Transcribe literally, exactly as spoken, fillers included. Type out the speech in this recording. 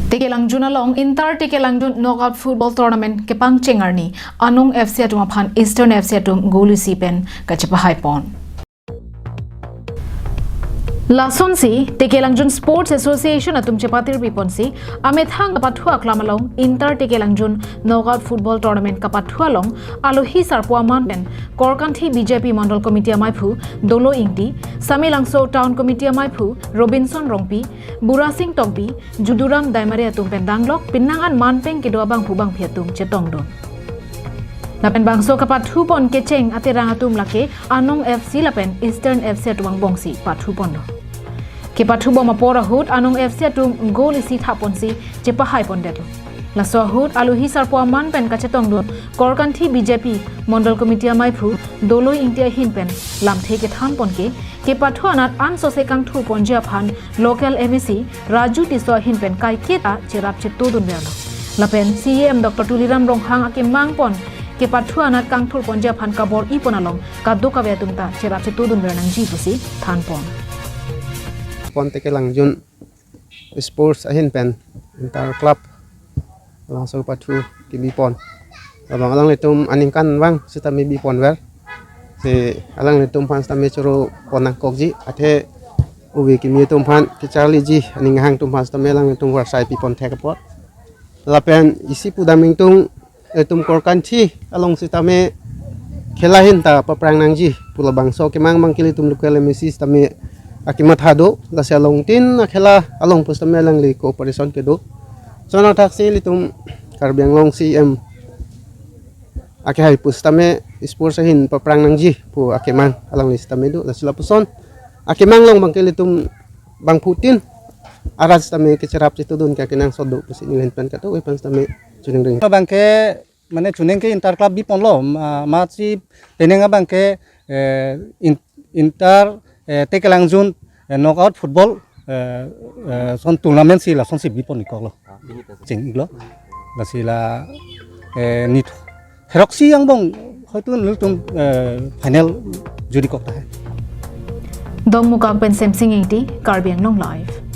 Tekelangjun along Inter Tekelangjun Knockout Football Tournament kepangcheng arni Anong F C atum aphan Eastern F C atum goal isi pen kachepahai pon. Lasonsi Tekelangjun Sports Association atum chepatirpi ponsi amethang kapathu aklam along Inter Tekelangjun Knockout Football Tournament kapathu along alohi sarpo aman pen Korkanthi B J P Mondol Committee amaiphu Dolo Ingti, Samelangso Town Committee amaiphu Robinson Rongpi, Burasing Tokbi, Juduram Daimare atum pen danglok penang an manpeng kedo abangphu bangphi atum chetongdun. Lapen bangso kapathu pon kecheng aterang atum lake Anong F C lapen Eastern F C atum angbongsi pathu ponlo. Kepathu bom apor ahut Anong F C atum goal isi thap ponsi chepahai pondetlo. Laso ahut alohi sarpo aman pen kachetongdun Korkanthi B J P Mondol Committee amaiphu Dolo Ingti ahin pen lamthe kethan ponke kepathu anat ansose kangthur ponji aphan local M A C Raju Tisso ahin pen kaiketa cherap chetudunverlo. Lapen C E M Doctor Tuliram Ronghang akemang pon kepathu anat kangthur ponji aphan kabor-i pon along kadokave atum ta cherap chetudunver nangji pusi than pon. Pon Tekelangjun Sports ahin pen Inter Club labangso pathu kebi pon. Labang alanglitum aningkanvang sitame bi ponver. Si alanglitum aphan sitame choro pon nangkokji, athe ove kimi atum aphan kecharliji, aning ahang atum aphan sitame alanglitum varsai pi pon thek apot. Lapen isi pudam ingtung, etum Korkanthi along sitame khela ahin ta paprang nangji pu labangso kemang abangke ilitum local M A C sitame akematha do, lasi along tin akhela along pu sitame alangli cooperation kedo. Chonthothaksi ilitum Karbi Anglong C E M akehai pu sitame sports ahin paprang nangji pu akemang alangli sitame do, lasi lapuson akemang along abangke ilitum bangphu tin arat sitame kecherap chetudun ke kenangsot do pusi neli ahin pen kadokave aphan sitame choningri. Abangke mane choningri ke Inter Club bi ponlo, ma, masi penang abangke, eh, in-, Inter, eh, Tekelangjun, eh, Knockout Football, eh, eh, son tournament si lasonsi bi pon-ikoklo. Chinglo. Lasi la, eh, nit heroksi angbong hoitu nelitum, eh, final juri kok tahai. Dongmukak pen Semsing Ingti, Karbi Anglong Live.